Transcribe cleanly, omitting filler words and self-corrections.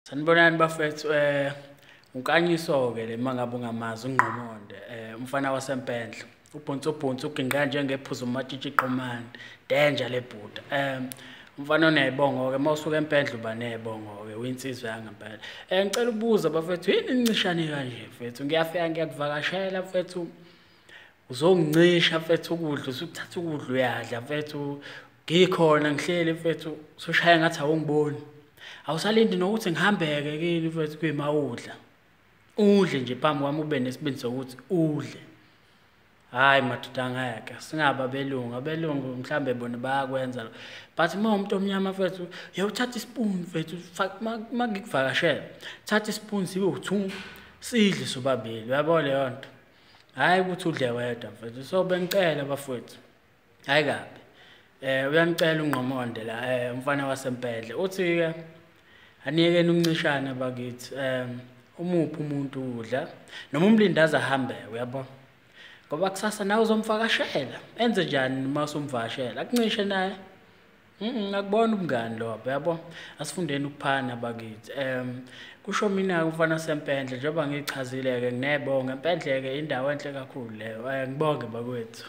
Sanibonani bafethu, uNkanyiso-ke le uma ngabe ungamazi uNgqomonde, umfana waseMpendle. Ubhonsi ubhonsi uginqeka njengephuzu umatshitshi qomane, danger le bhuda. Umfana oney'bongo-ke, uma usuka eMpendle uba ney'bongo-ke, uyinsizwa yangempela. Ngicela ukubuza bafethu, yini nincishane kanje mfethu? Ngiyafika ngiyakuvakashela mfethu, uzongincisha mfethu ukudla, usuthatha ukudla uyadla mfethu, ngikhona ngihleli mfethu, usushaya ngathi awungiboni. Awusalindi nokuthi ngihambeke kini mfethu kuyima udla. Udle nje phambi kwami ube nesibindi sokuthi udle. Hhayi madoda angeke, singaba abelungu, abelungu mhlambe bona bayakwenza lokho. But uma uwumuntu omnyama mfethu, uyawuthatha isipuni mfethu, uma ngikuvakashela, thatha isipuni sibe u-two, sidle sobabili, uyabo leyo nto. Hhayi ukuthi udle wedwa mfethu, so bengicela bafowethu, hhayi kabi. Uyanicela uNgqomonde la, umfana waseMpendle, uthi-ke aniyekeni ukuncishana bakithi, umuphi umuntu ukudla noma umlinde aze ahambe, uyabo. Ngoba kusasa nawe uzomvakashela, enze njani uma usumvakashela, akuncishe naye? Akubona ubungani lobo, uyabo. Asifundeni ukuphana bakithi. Kusho mina-ke umfana waseMpendle, njengoba ngichazile-ke nginebongo. Empendle-ke indawo enhle kakhulu leyo. Ngibonge bakwethu.